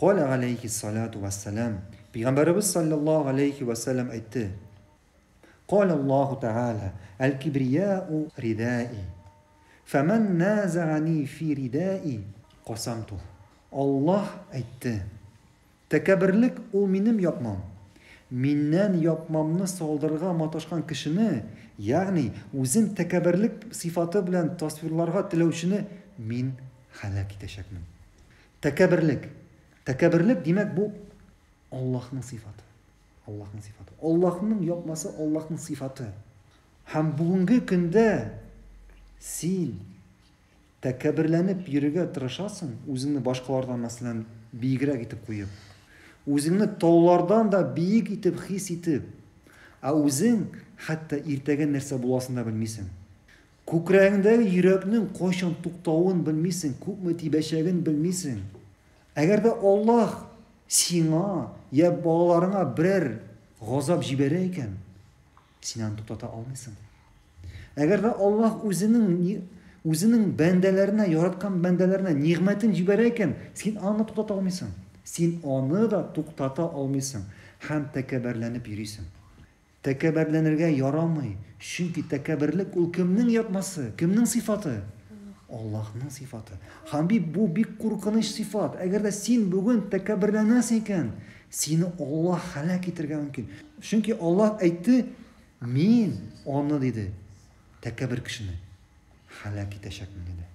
Каля галәйһи салату вәссәлам. Пәйгамбәребез саллаллаһу галәйһи вәссәлам әйтте. Каля Аллаһу Тәгалә, Әл-кибрияу ридаи. Фәмән назагани фи ридаи касамту. Аллаһ әйтте. Тәкәбберлек ул минем япмам. Миннән япмамны салдырырга маташкан кешене, ягъни үзен тәкәбберлек сыйфаты белән тасвирларга теләүчене мин һәлак итәчәкмен. Тәкәбберлек. Тәкәбберлек, димәк, бу Аллаһның сыйфаты. Аллаһның сыйфаты. Аллаһның япмасы Аллаһның сыйфаты. Һәм бүгенге көндә син тәкәбберләнеп йөрергә тырышасың, үзеңне башкалардан, мәсәлән, биегрәк итеп куеп. Үзеңне таулардан да биек итеп хис итеп, ә үзең хәтта иртәгә нәрсә буласын да белмисең. Күкрәгеңдәге йөрәкнең кайчан туктавын белмисең, күпме тибәчәген белмисең. Әгәр дә Аллаһ сиңа я балаларыңа берәр газап җибәрә икән, син аны туктата алмыйсың. Әгәр дә Аллаһ үзенең үзенең бәндәләренә, яраткан бәндәләренә нигъмәтен җибәрә икән, син аны туктата алмыйсың. Син аны да туктата алмыйсың һәм тәкәбберләнеп йөрисең. Тәкәбберләнергә ярамый, чөнки тәкәбберлек ул кемнең ятмасы, кемнең сыйфаты? Аллаһның сыйфаты. Һәм бит бу бик куркыныч сыйфат. Әгәр дә син бүген тәкәбберләнәсең икән, сине Аллаһ һәлак итәргә мөмкин. Чөнки Аллаһ әйтте, мин аны диде, тәкәббер кешене һәлак итәчәкмен диде.